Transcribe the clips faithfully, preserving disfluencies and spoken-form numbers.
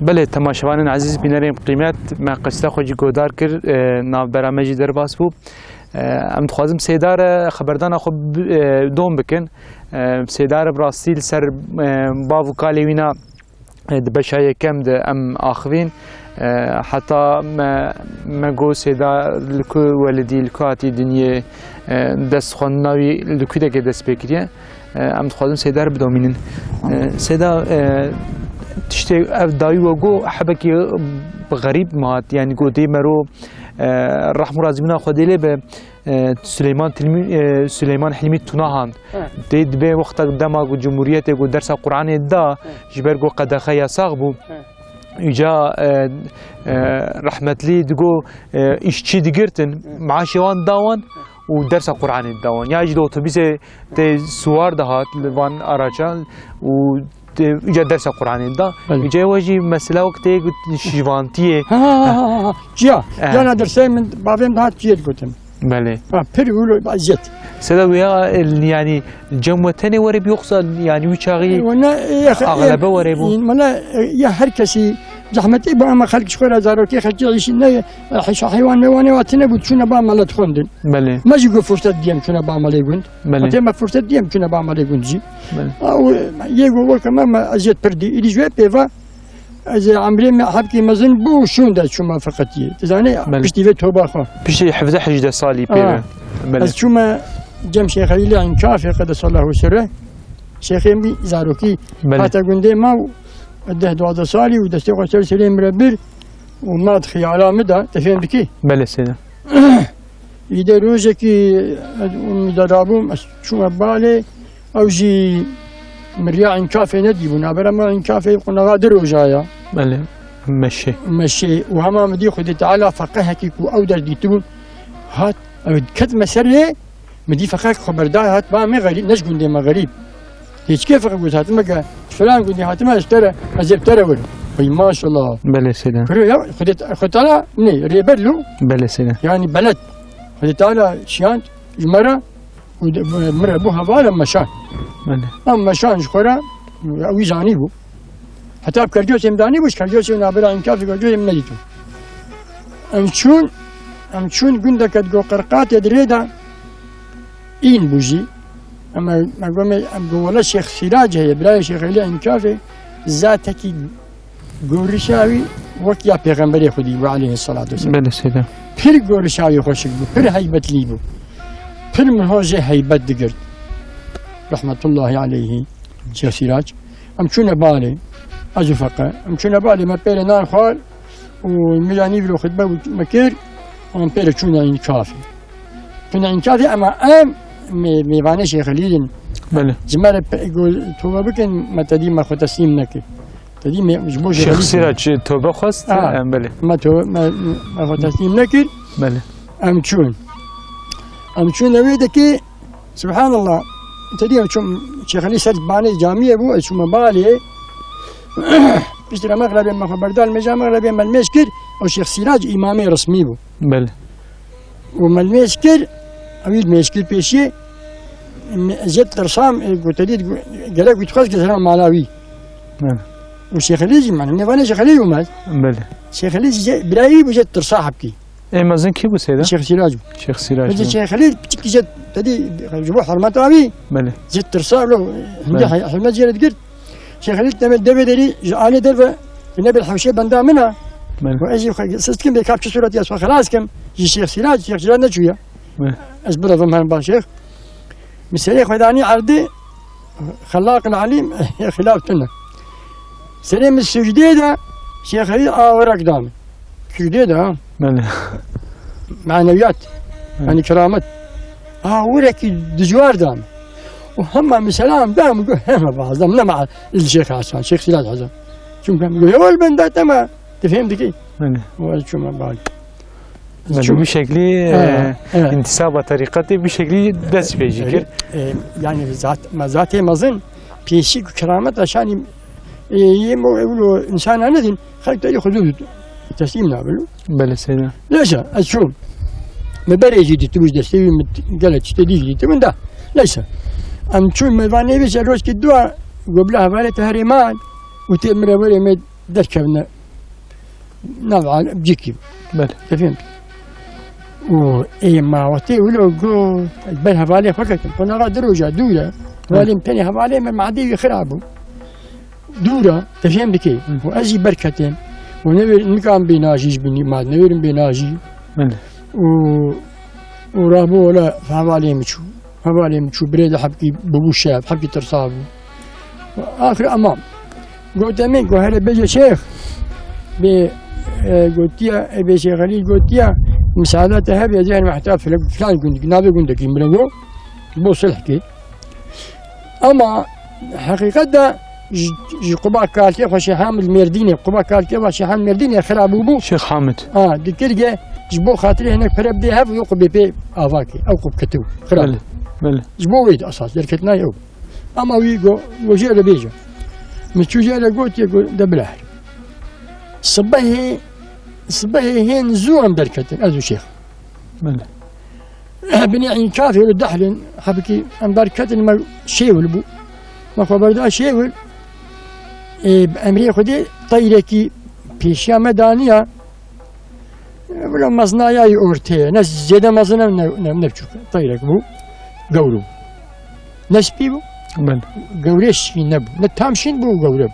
Belê, temaşevanên ezîz, bînerên qîmet, me qesîda xwe jî guhdar kir, e, navbera me jî derbas bû. E, em dixwazim Seyda re xeberdana xwe bi-, e, dom bikin. E, Seyda re bi rastî li ser, e, bav û kalê wîna, e, di beşa yekem de em axivîn. E, heta me, me got Seyda li ku welidî, li ku hatî dinyê, e, dest xwendina wî li ku deke dest pê kiriye. E, em dixwazin Seyda re bidomînin. E, Seyda, e, tiştê ev dayî we got hebekî bi xerîb mi hat, yanî got dê mero, e, rehm û razîbûna Xwedê lê be, e, Silêman Tilmî-, e, Silêman Hilmî tuna hand. He. Dê dibê wextek dema ku Cumhuriyetê ku dersa Qur'anê da, He. ji ber ku qedexe yasax bû. He. Îca, e, e, rehmetlî digo, e, îşçî digirtin, He. maaşê wan da wan û dersa Qur'anê da wan. Ya jî li otobîsê tê siwar dihat li van araçan û tê, îca dersa Qur'anê da. Belê. Îca we jî mesela wek tê got şîvantiyê. Ha, ha, ha, ha, ha. Ciya. Eh. Yana dersê min bavê min dihat ciyê digotin. Belê. Ha, pir wilo eziyet. Seyda, ya, e, yani cem we tenê were bi yoksa yani wî çaxî Wala, e, ya, axlebe were bû? Wala, e, ya her kesî zehmetî bû ama xelk ji xwe re zarokê xelkê îşî ne, e, heyşa heywan mewanê wa tine bû çûne ba mele dixwendin. Belê. Me jî got fursat diyem çûne ba melê gund. Belê. Hatê me fursat diyem çûne ba melê gund jî. Belê. A, û, yê got weke me, me eziyet pir dî. Îdî ji wê pêva ez ê emrê me hebkî mezin bû şûn de çûme feqetiyê. Tu zanî, Belê. piştî vê toba xwe. Piştî hevdeh hejdeh salî pê Ha. ve. Belê. Ez çûme cem Şêx Elî Lê Înkafê qedesallahu sirre. Şêxê min zarokî Belê. hate gundê me û deh duwazdeh salî û destê xwe ser serê min re bir û ma di xiyala min de, te fêm dikî? Belê Seyda. Îdê rojekî ez û min de rabûm, ez çûme balê, ew jî miriya Înkafê nedîbû. Navbera me Înkafê qunaxa di roja ya. Belê. Meşê. Meşê. Û hema min dî Xwedê Teala feqehekî ku ew der dîtibûn, hat, ew ketime serê, min dî feqehek xwe berda hat, ba me xerîb, ne ji gundê me xerîb. Hêçkê feqe got, hatime ke filan gundê hatime ez tere, ez ê bi tere werim. Vay maşallah. Belê Seyda. Kuro ya, Xwedê, Xwedê Teala ne, rêber lo. Belê Seyda. Yani beled. Xwedê Teala şiyand ji me re û de, min re bû hevala meşan. Belê. Em meşan ji xwe re, ew wî zanî bû. Heta bi kercosê em danî bû, ji kercosê navbera Înkafê kercosê em nedîtû. Em çûn, em çûn gundeke digo Qerqatê di rê de, În bû jî. Em, me got, me, em got, wele Şêx Sîrac heye, birayê Şêx Elî Înkafê, zatekî gorişa wî wek ya Pêxemberê Xwedî bû aleyhisselatu vesselam. Belê Seyda. Pir gorişa wî xweşik bû, pir heybetlî bû. Pir min ho jê heybet digirt. Rahmetullahi aleyhi Şêx Sîrac. Em çûne balê, ez û feqe. Em çûne balê, me pê re nan xwar û min re nîvro xutbe me kir, em pê re çûne Înkafê. Tune Înkafê, ema em mê-, mêvanê Şêx Elî in. Belê. Ji me re pe-, go-, tobe bikin, me tedî me xwe teslîm nekir. Tedî me, ji bo Şêx Şêx Elî Sîrac tobe xwest, Ha. em, belê. Me to-, me, me xwe teslîm nekir. Belê. Em çûn. Em çûn ewê de ki, Subhanallah. Tedî em çûn, Şêx Elî ser banê camiyê bû, ez çûme balê. Piştre mexrebê me xwe berdal, meja mexrebê me li mêj kir, ew Şêx Sîrac îmamê resmî bû. Belê. û me li mêj kir, ewî li mêj kir pêşiyê, me-, ez yê tirsam, e, gotelî, gelek wî dixwest gezera mala wî. Belê. Û Şêx Elî jî, mane, mêvanê Şêx Elî û me. Belê. Şêx Elî jî, birayî bû, jê tirsa hebkî. Ê mezin kî bû Seyda? Şêx Sîrac bû. Şêx Sîrac Belê bû. Şêx Elî piçik jê, tedî, ji bo hurmeta wî, Belê. jê tirsa, lo, hindê Belê. hay-, hurmet jê re digir. Şêx Elî demê devê derî ji alê derve ne bil hewşê benda min a. Belê. Û ez jî xwe siz dikim bê kap çi sûretî ez xwe xelas kim. Ji Şêx Sîrac, Şêx Sîrac neçûye. Belê. Ez birevim her ba Şêx. Min serê xwe danî erdî, xelaqil alîm, xilaf tune. Serê min sucdê de Şêx Elî awirek da min. Sucdê de ha. Belê. Maneviyat. Belê. Yani keramet. Awirekî dijwar da min. Û hema min selam da min got, hema bazem, nema il Şêx Hasan, Şêx Sîrac Hasan. Çunke min got, yol benda tema, tu fêm dikî. Belê. Û ez çûme bal. Belê, Çû- bi şeklî, Ha, e, ha. întisaba terîqetê bi şeklî dest pê jî kir. E, yani zat-, me zatê mezin, pêşî ku keramet şanî, e, yê mo-, ew lo insana nedin, xelk te yê xwe zû teslîm nabin. Belê Seyda. Neyse, ez çûm. Me berê jî dîtibû ji destê wî, min gelek tiştê dî jî dîtibûn da. Neyse. Em çûn me va nêvîse rojkî dua, gobla hevalê te herê man û tê min re werê me Derkevne nav al-, bicîkî. Belê. Te fêm. Û ê ma wextê wilo got, ber hevalê xwe ketim. Qonaxa di roja dû ye. Belê. Hevalê min tenê hevalê min madê wî xirab bû. Dû re, te fêm dikê. Hı. Û ez jî berketim. Û newêr-, nikan bê najî ji binî, ma newêrim bê najî. Belê. Û, û rabû wele hevalê min çû. Hevalê min çû, birê de hebkî bûbû şev, hebkî tirsa bû. Axir emam. Gote min, go hele bêje şêx. Bê, e, gotiya, e, bê Şêx Elî gotiya, misaade te hebe, ez ê herim heta file-, filan gundek, navê gundekî min go, bo sulh kê. Ama heqîqet de ji, ji Quba kalkê xwe Şêx Hamid Mêrdînê, Quba kalkê xwe Şêx Hamid Mêrdînê xira bûbû. Şêx Hamid. Ha, dikir ge ji bo xatirê hinek pere bidê hev, wê qubê pê ava kê. Ew qub ketiw, xira. Belê, belê. Ji bo wê de esas, derketina ew. Ama wî go, go jê re bêje. Min çû jê re gotiye, go, de bila her. Sibehê, sibehê hên zû em derketin, ez û Şêx. Belê. Binê înkafê li dehlin, hebikî em derketin, me şêwil bû. Me xwe berda şêwil. Ê, bi emrê Xwedê teyrekî pêşiya me daniya. Bila mezinayayî ortê ye. Ne zêde mezin e, ne, ne, ne biçûk. Teyrek bû. Gewr bû. Ne spî bû. Belê. Gewrê şîn nebû. Ne tam şîn bû, gewre bû.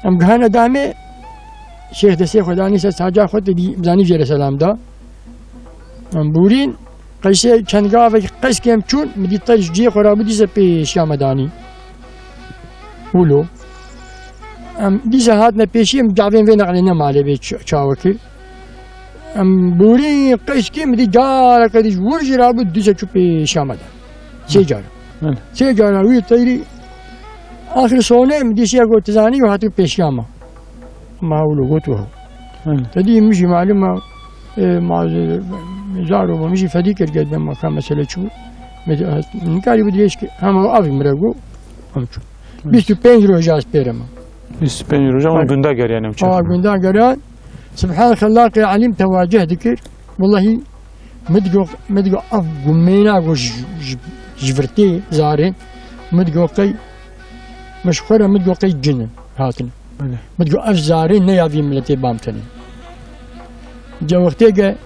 Em gihane damê, Şêx destê xwe danî ser saca xwe, te dî, zanî jê re selam da. Em bûrîn, qeysê çend gavek qeys kêm çûn, min dî teyr ji cihê xwe rabû dîse pêşiya me danî. Wilo. Em dîsa hatine pêşî, em cavên vê neqlê ne malê bê ç-, çawekî. Em borî qeşkê min dî careke dî ji wir jî rabû dîsa çû pêşiya me de. Sê cara. Belê. Sê cara wî teyrî axir sonê min dî şiya got, "Tu zanî û hatî pêşiya me." Ma wilo got, "Weho." Belê. Te dî min jî malum ma, e, ma, e, zaro bû, min jî fedî kir, gel ben maka mesele çi bû. Min, e, nikarî bi dirêj ki, hema avî min re got, em çû. Bîst û pênc roja ez pêre me. Bîst û pênc roja, wan gunda geriyan em çi? Aa, gunda geriyan. Subhan Xellaqê Elîm tewaceh dikir. Wellahî, min digo, min digo ev gumêna go ji, ji, ji virtê zarê. Min digo qey, min ji xwe re min digo qey cin in hatine. Belê. Min digo ev zarê ne ya vî miletê bam tenê. Ca wextê ge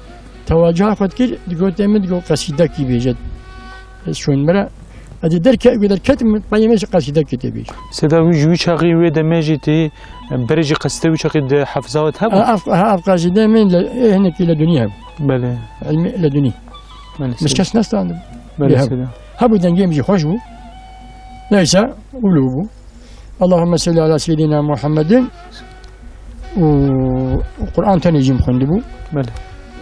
tewacuha xwe dikir, digote min digo qesîdekî bêje. Ez şûn min re. Ez ê derke-, derketim, peyê min ji qesîdekê tê bêje. Seyda, wî ji wî çaxî wê demê jî tê, berê jî qesîde wî çaxî di hefiza we de hebû? Ha, ev, ha, ev qesîde min le, ê hinekî le dunî hebû. Belê. Ilmî le dunî. Belê, Min seyda. Kes nestandim. Belê, Lê hebû. Seyda. Hebû, dengê min jî xweş bû. Neyse, wilo bû. Allahümme salli ala seyyidina Muhammedin. Û Quran tenê jî min xwendibû. Belê.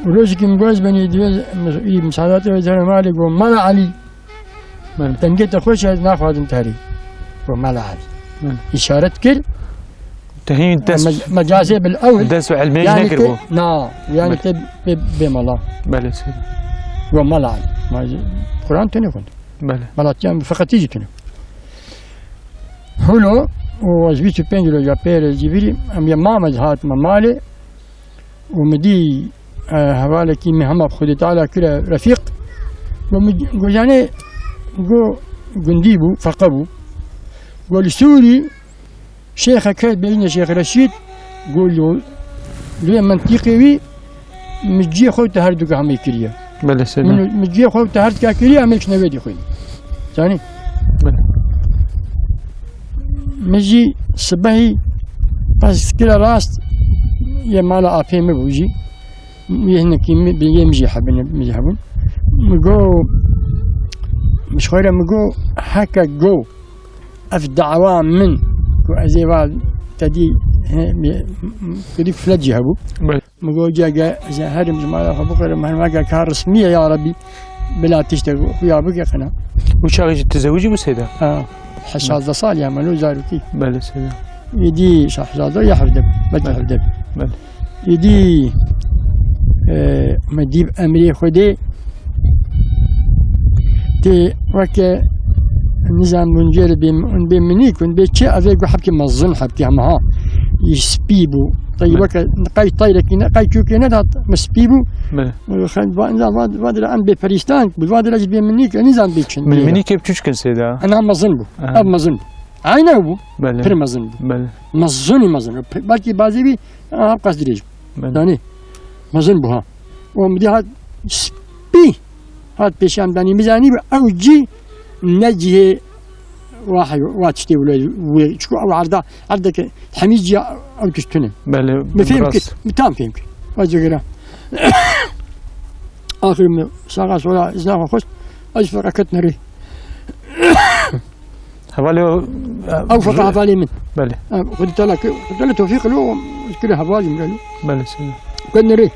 Û rojekî min got, ez benî divê, î misadatê ve zere malê, got, "Mala Elî." Belê. Dengê te xweş e, ez naxwazim te herî. Got, "Mala Elî." Belê. Îşaret kir. Te hîn dest, Me-, mecazê bil ewl. Dest û elmê jî Yani nekir te, bû. Na, yani Belê. Te bê, bê mala. Belê, seyda. Got, "Mala Elî." Ma Quran tenê xwend. Belê. Malatya feqetî jî tune. Hulo, û ez bîst û pênc roja pê re jî birî, em yê mam ez hatime malê, û min dî, e, hevalekî min hema Xwedê Teala kire refîq. Û min got, yanê, got, gundî bû, feqe bû. Got, li Sûrî Şêxeke bêjine Şêx Reşîd, got, li, li wê mentîqê wî, min cihê xwe û te her du hemê kiriye. Belê, seyda. Min, min cihê xwe û te her du kiriye, hemê çine wê dî xwîn. Zanî? Belê. Min jî sibehî qesd kire rast, yê mala apê min bû jî. Yê hinekî min, yê min jî hebin, min jî hebûn. Min got, min ji xwe re min got, heke got, ev dawa min ku ez ê va te dî, he, mi, mi, ku dî filet jî hebû. Belê. Min got, "Cege, ez ê herim ji mala xwe bixwêrim, herim heke ka resmî ye ya Rebî, bila tiştek xuya bike qina." Û çaxê jî tizewicî bû seyda? Ha, şazdeh sal ya, me lo zarokî. Belê seyda. Êdî şazdeh ya hevdeh, belkî Belê. Hevdeh. Belê. Êdî, e, me dî bi emrê Xwedê tê weke nizam hûn jê re bê, hûn bê minîk, hûn bê çi, evê gu hebkê mezin, hebkê hema ha. Î spî bû. Qey Belê. Weke, qey teyrekî ne, qey çûkê nedat, me spî bû. Belê. Xen-, va-, va-, va-, va dire em bê perîstan, bi va dire jî bê minîk, nizam bê çin. Min-, minîkê bi çûçkin seyda? Ena mezin bû. Aha. Ev mezin bû. Ayna bû. Belê. Pir mezin bû. Belê. Mezinî mezin. Pir, belkî bazê bî, ha, qas dirêj bû. Belê. Danê. Mezin bû ha. O min dî hat spî. Hat pêşiya min danî. Min zanî bû ew cî ne cihê wa heywa-, wa tiştê wile wê. Çiko ew erda, erdeke hemî cî ew tişt tune. Belê. Min fêm kir. Min tam fêm kir. Wa cigera. Axir min saxa sola izna xwe xwest. Ez feqa ket nerê. Hevalê o, e, Ew feqa hevalê min. Belê. E, Xwedî Teala ki, Xwedî Teala tewfîq lo, kire hevalê min gelo. Belê, sê. Ket nerê.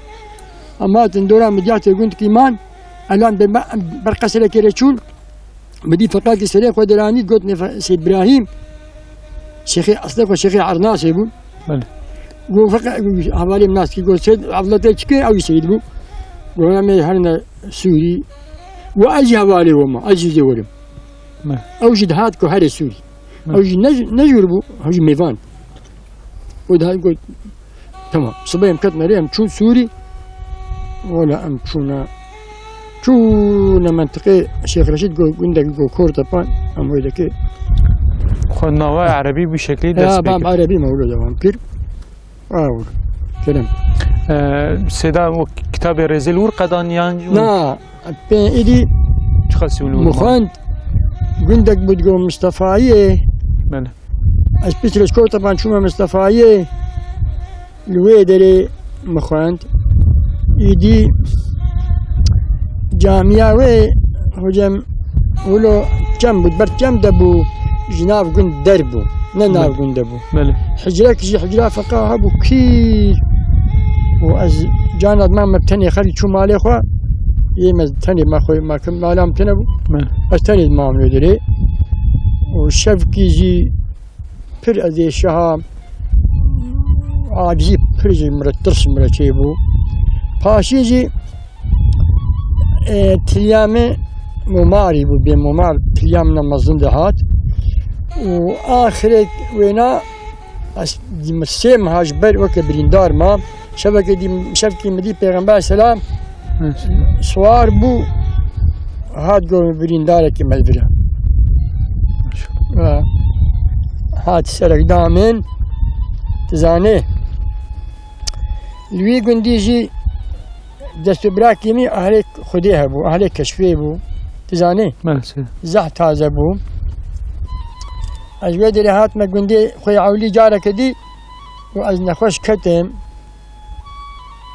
Ama tin dora Midyatê gund ki man, elan be, ber qesrekê re çûn, bi dî feqakî serê xwe diranî, got ne fe-, Seyd Birahîm, Şêxê, eslê xwe Şêxê Ernasê bûn. Belê. Got feqa, hevalê min nas ki, got Seyd Evla te çike, ew jî Seyd bû. Got em ê herine Sûrî. Got ez jî hevalê we ma, ez jî zê werim. Me. Ew jî dihat ku herê Sûrî. Me. Ew jî ne, ne jûr bû, ew jî mêvan. Û dihat got, tamam. Sibê em ketine rê, em çûn Sûrî. Wela em çûne, çûne mentiqê Şêx Reşîd go-, gundek go Kortepan, em wê dekê. Xwe nava erebî bû şeklî Ya, dest pê bam kir. Erebî mewlû devam kir. Aw, kerem. Ee, Seyda, o kitabê Rêzê li wir qedan yan? Na, pê êdî Çiqas wilo? Min xwend, gundek bû digo Mistefayê. Belê. Ez piştre ji Kortepan çûme Mistefayê. Li wê derê min xwend. Êdî camiya wê, hocam, wilo çem bû, ber çem de bû, ji nav gund der bû, ne nav Belê. Gund de bû. Belê. Hicrek jî hicra feqa hebû kîr. Û ez cana dima me tenê xelî çû malê xwe, yê me tenê me xwe, me kim mala min tune bû. Belê. Ez tenê dimam wê derê. Û şevkî jî pir ez ê şeha acizî pir ji min re tirs min re çêbû. Paşê jî, e, tilya min momarî bû, bê momar tilya min mezin dihat. Û axirek wêna ez sê meha ji ber weke birîndar mam. Şevekê dî, şevkî min dî Pêxember selam Hı. siwar bû, hat got min birîndarekî me vira. Maşallah. Ha. Hat serek da min, tu zanî. Li wî gundî jî dest û birakî min ehlê Xwedê hebû, ehlê keşfê bû. Tu zanî? Belê. Zehf taze bû. Ez wê derê hatime gundê xwe yê ewlî careke dî û ez nexweş ketim.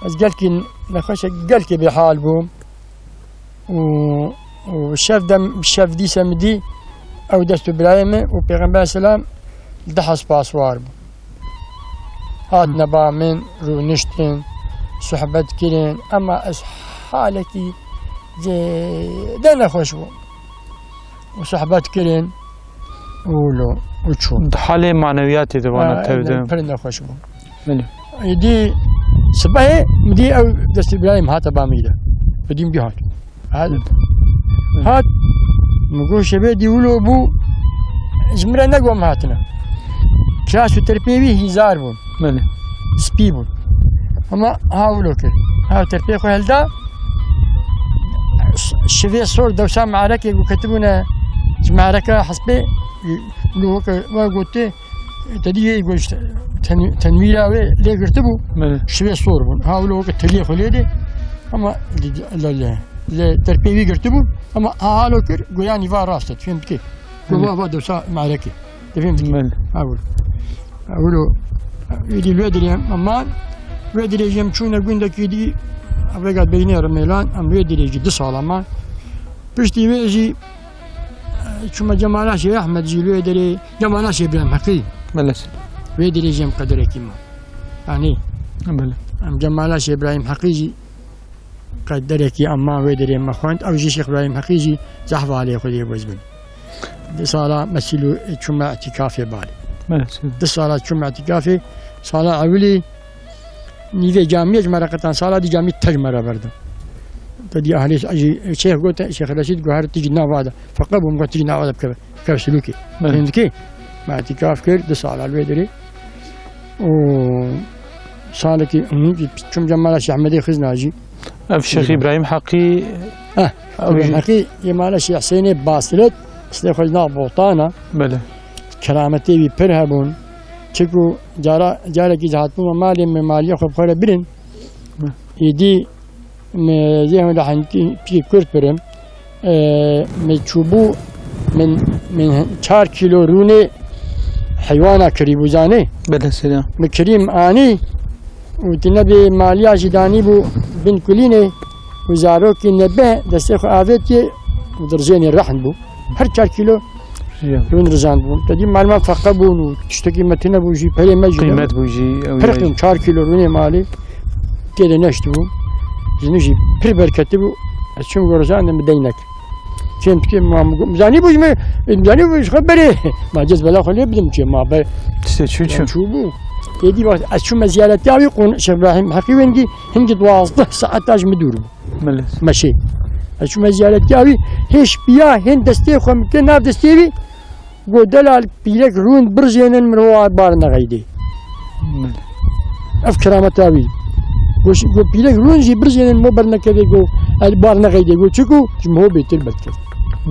Ez gelkî nexweş e, gelkî bêhal bûm. Û, û şev dem, şev dîse min dî, ew dest û birayê min û Pêxember selam li deh hespa siwar bû. Hatine ba min, rûniştin, sohbet kirin, ema ez halekî zêde nexweş bûm. Û sohbet kirin, û lo, û çûn. Di halê manewiyatê de vana Ha, tevde. Pir nexweş bû. Belê. Êdî sibehê min dî ew destê birayê min hate ba min de. Bi dî min dî hat. Hat. Hı. Hat. Min got şevê dî wilo bû. Ji min re negot min hatine. Kiras û terpê wî hîzar bûn. Belê. Spî bûn. Ama ha wilo kir. Ha terpê xwe helda. Ş-, şivê sor dewsa mearekê ku ketibûne. Ji meareka hespê. Wilo weke we gotê. Te dî yê goşt ten-, tenwîra wê lê girtibû. Belê. Şivê sor bûn. Ha wilo weke teliyê xwe lê dê. Ama lê, lê, lê, lê terpê wî girtibû. Ama ha halo kir, goyanî va rast e, fêm dikê. Belê. Go va, va dewsa mearekê. Te fêm dikê. Belê. Ha wilo. Ha wilo. Êdî wê dirê em man. Wê dirê jî em çûne gundekî dî. Vêga beynê Remêlan, em wê dirê jî du sala man. Piştî wê jî, e, çûme Cemala Şêx Ehmed jî li wê derê Cemala Şêx Îbrahîm Heqî. Belê. Wê dirê jî em qederekî ma. Yanî, Belê. Em Cemala Şêx Îbrahîm Heqî jî qederekî em ma wê dirê me xwend. Ew jî Şêx Îbrahîm Heqî jî zehf alê Xwedê bûz bin. Du sala me sîlû çûme îtîkafê balê. Belê. Du sala çûme îtîkafê. Sala ewilî nîvê camiyê ji me re qetan, sala dî camî tej me re berdan. Te dî ahlê jî Şêx got, Şêx Reşîd got, her tu jî nava de. Feqe bûm got, tu jî nava de bikeve, bikeve silûkê. Belê. Hindikî, me îtîkaf kir, du sala li wê derê. Û salekî, hindikî çûm Cemala Şêx Ehmedê Xizna jî. Ev Şêx Îbrahîm Heqî, Heh, ew Îbrahîm jî Heqî, yê mala Şêx Husênê Basiret, eslê xwe ji nav Boxtana. Belê. Kerametê wî pir hebûn. Çiku cara, carekî hatibû me malê, me maliya xwe bi xwe re birin. Hı. Êdî me zê hûn de hentî pî kurt birim. Ee, me çûbû, min, min çar kîlo rûnê heywana kirîbû zanê. Belê sêda. Me kirîm anî û tine bê maliya jî danîbû bin kulînê û zarokê nebe destê xwe avêtiye û dirijênê rehn bû. Her çar kîlo Ya. Rûn rizand bûn. Te dî malman feqe bûn û tiştekî me tune bû jî, perê me jî Qîmet bû jî, ew pir ya. Qîm, çar kîlo rûnê malê tê de neşt bû. Jinî jî pir berketî bû. Ez çûm ku rizandin bi deynek. Çêm tikê ma, zanî bû ji me, zanî bû ji xwe berê. Ma cez bela xwe lê bidim çê ma ber. Tiştê çû çû. Çû bû. Êdî bak, ez çûme ziyaretiya wî qûn Şêx Îbrahîm Heqî wengî, hingî duwazdeh saeta ji min dûr bû. Belê. Meşê. Ez çûme ziyaretiya wî, hêş piya hên destê xwe min kir nav destê wî, got, "Delal, pîrek rûn birijênin, min wa bar nexeydê." Belê. Ev kerameta wî. Got, got, "Pîrek rûn jî birijênin, min bar nekevê," got, "el bar nexeydê." Got, "Çiku? Ji min ho bêtir berkevî."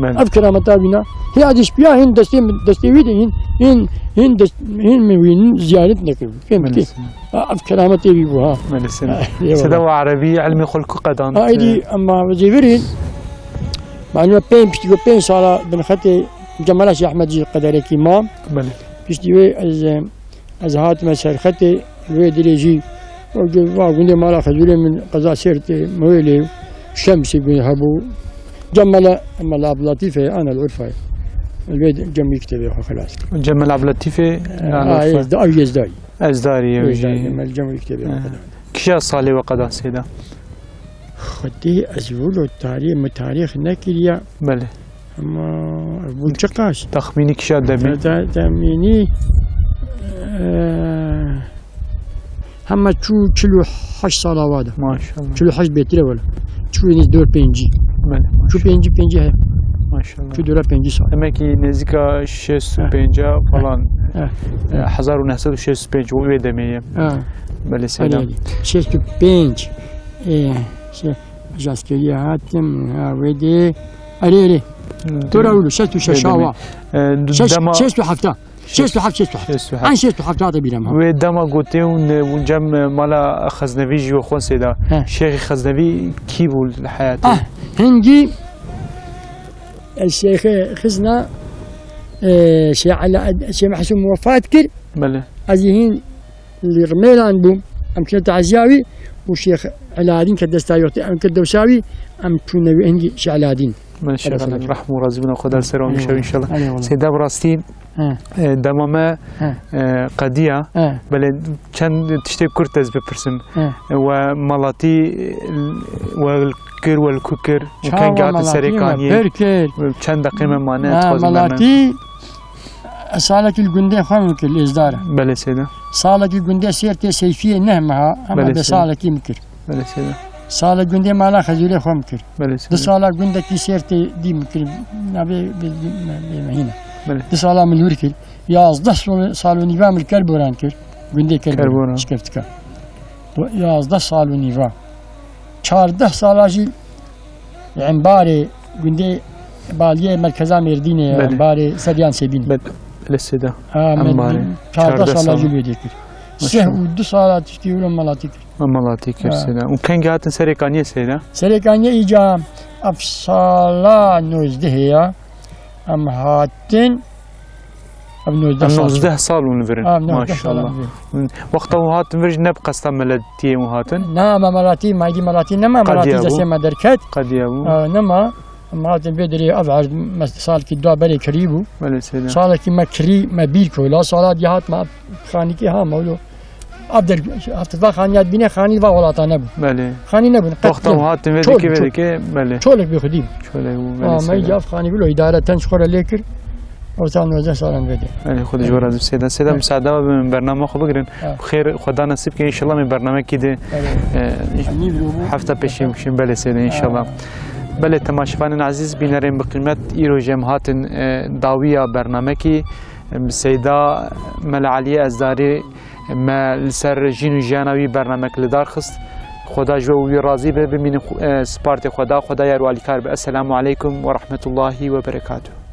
Belê. Ev kerameta wî na. Hê ez hêş piya hên destê min, destê wî de hîn, hîn, hîn dest, hîn min wî ziyaret nekir. Fêm Belê. Dikî? Ha, ev kerametê wî bû, ha. Belê sêda. Ha, eyvallah. Sêda û Erebî ilmê xwe li ku qedand? Ha, êdî, em ma vecêvirîn. Malûm e, pênc, piştî ku pênc sala bin xetê Cemala Şêh Ehmed jî qederekî ma. Belê. Piştî wê ez, ez hatime ser xetê, wê dirê jî, o ge-, va gundê mala Xezûrê min qeza Sêrtê, Mewêlê, Şemsê gund hebû. Cemala, Mala Abdülatîfê, ana li Urfayê. Wê de cem wî kitêbê xwe xilas kir. Cemala Abdülatîfê, ana Ha, Urfa. Êzda-, ew Êzdayî. Ezdarî ye wî jî. Ezdarî, me li cem wî kitêbê He. Xwe da. Kîja salê we qeda sêda? Xwedî ez wilo tarî-, min tarîx nekiriye. Belê. Ama ev bû çiqas? Texmînî kîja demê? Te-, te-, temînî, e, hema çû çil û heşt sala wa de. Maşallah. Çil û heşt bêtir e wele. Çû nêz dor pêncî. Belê, Çû maşallah. Pêncî, pêncî he. Maşallah. Çû dora pêncî sal. Demek ki nêzîka şêst û pênc He. falan, He. e, He. hezar û neh sed û şêst û pênc û wê demê ye. He. Belê seyda. Erê, erê. Şêst û pênc, e, şey, ji eskeriyê hatim, ha, wê dê. Erê, erê. Hı. Dora wilo, şêst û şeş Wê demê. Awa. E, du-, Şeş, dema şêst û heft. Şêst û heft, şêst û heft. Şêst û heft. An şêst û heft hate bîra min. Wê dema gotê û ne-, û cem, e, mala Xeznevî jî we xwe sêda. He. Şêxê Xeznevî kî bû li heyatê? Ah, hingî, e, Şêxê Xizna, e, Şê Ela, Şê Mehsûm wefat kir. Belê. Ez ê hîn li Rmêlan bûm. Em kir teziya wî û Şêx Eladîn ke desta yoxtê em kir dewsa wî, em çûne wî hingî Şêx Eladîn. Belê, Şêx Eladîn. Rehm û razîbûna Xweda li ser wan bişew înşallah. Eyvallah. Seyda bi rastî, He. e, dema me, He. e, qediya. He. Belê çend tiştê kurt ez bipirsim. He. We malatî, e, we kir, we li ku kir? Û Çawa keng hatin malatî serê me kaniyê? Pir kir. Çend deqê me mane, Ha, dixwazim me me. Malatî, salekî li gundê xwe min kir, li Êzdar e. Belê seyda. Salekî gundê Sêrtê Seyfiyê neh meha, ama Belê bê seyda. Salekî min kir. Belê seyda. Sala gundê mala Xezûrê xwe min kir. Belê seyda. Du sala gundekî Sêrtê dî min kir. Navê bê, bê, bê, bê me hîne. Belê. Du sala min li wir kir. Yazdeh sal, sal û nîva min li Kerboran kir. Gundê Kerboran. Kerboran. Şikeftika. Du-, yazdeh sal û nîva. Çardeh sala jî li Embarê gundê baliyê merkeza Mêrdînê ye, Belê. Embarê Sedyan Sebîn. Belê, belê seyda. Ha, Embarê. Çardeh sala jî wê dê kir. Maşallah. Sih û du sala tiştî wilo malatî kir. Em malatî kir Ha. seyda. Û kengî hatin Serê Kaniyê seyda? Serê Kaniyê îca ev sala nozdehê ya. Em hatin Ev nozdeh Em sal nozdeh çû. Sal hûn li vir in. Ha, nozdeh sal Maşallah. Li vir. Wexta hûn hatin vir jî ne bi qesta meletiyê hûn hatin? Na, me meletî, me dî meletî nema, Qediya meletî bû. Destê me derket. Qediya bû. Ha, nema. Em hatin vê derê ev erd, me salekî dua berê kirî bû. Belê seyda. Salekî me kirî, me bîr koyla. Sala dî hat me xanîkê ha mewlo. Ev der, heft va xaniya dibîne, xanî va welata nebû. Belê. Xanî nebûn, qet Wexta nebûn. Û hatin vê Çoluk, dikê, vê çoluk. Dikê, belê. Çoluk bî xwedî bû. Çoluk bû, belê, Ama seyda. Îca xanî bilo, îdare ten ji xwe re lê kir. Orta nozdeh salan vê de. Belê, Xwedê ji we razî be seyda. Seyda, Evet. Misade ve min bername xwe bigirin. Evet. Bi xêr, Xweda nesîb ke, înşallah min bernamekî de, Evet. e, Nîv lo bû. Hefta pêşî bikişin. Belê seyda, înşallah. Evet. Belê, temaşevanên ezîz, bînerên bi qîmet, îro jî em hatin, e, dawiya bernamekî, e, bi Seyda Mela Eliyê Ezdarî, Me li ser jîn û jiyana wî bernamek li dar xist. Xweda ji we û wî razî be. Bimînin xu-, e, spartê Xweda. Xweda yar û alîkar be. Esselamu aleykum ve rahmetullahi ve berekatuhu.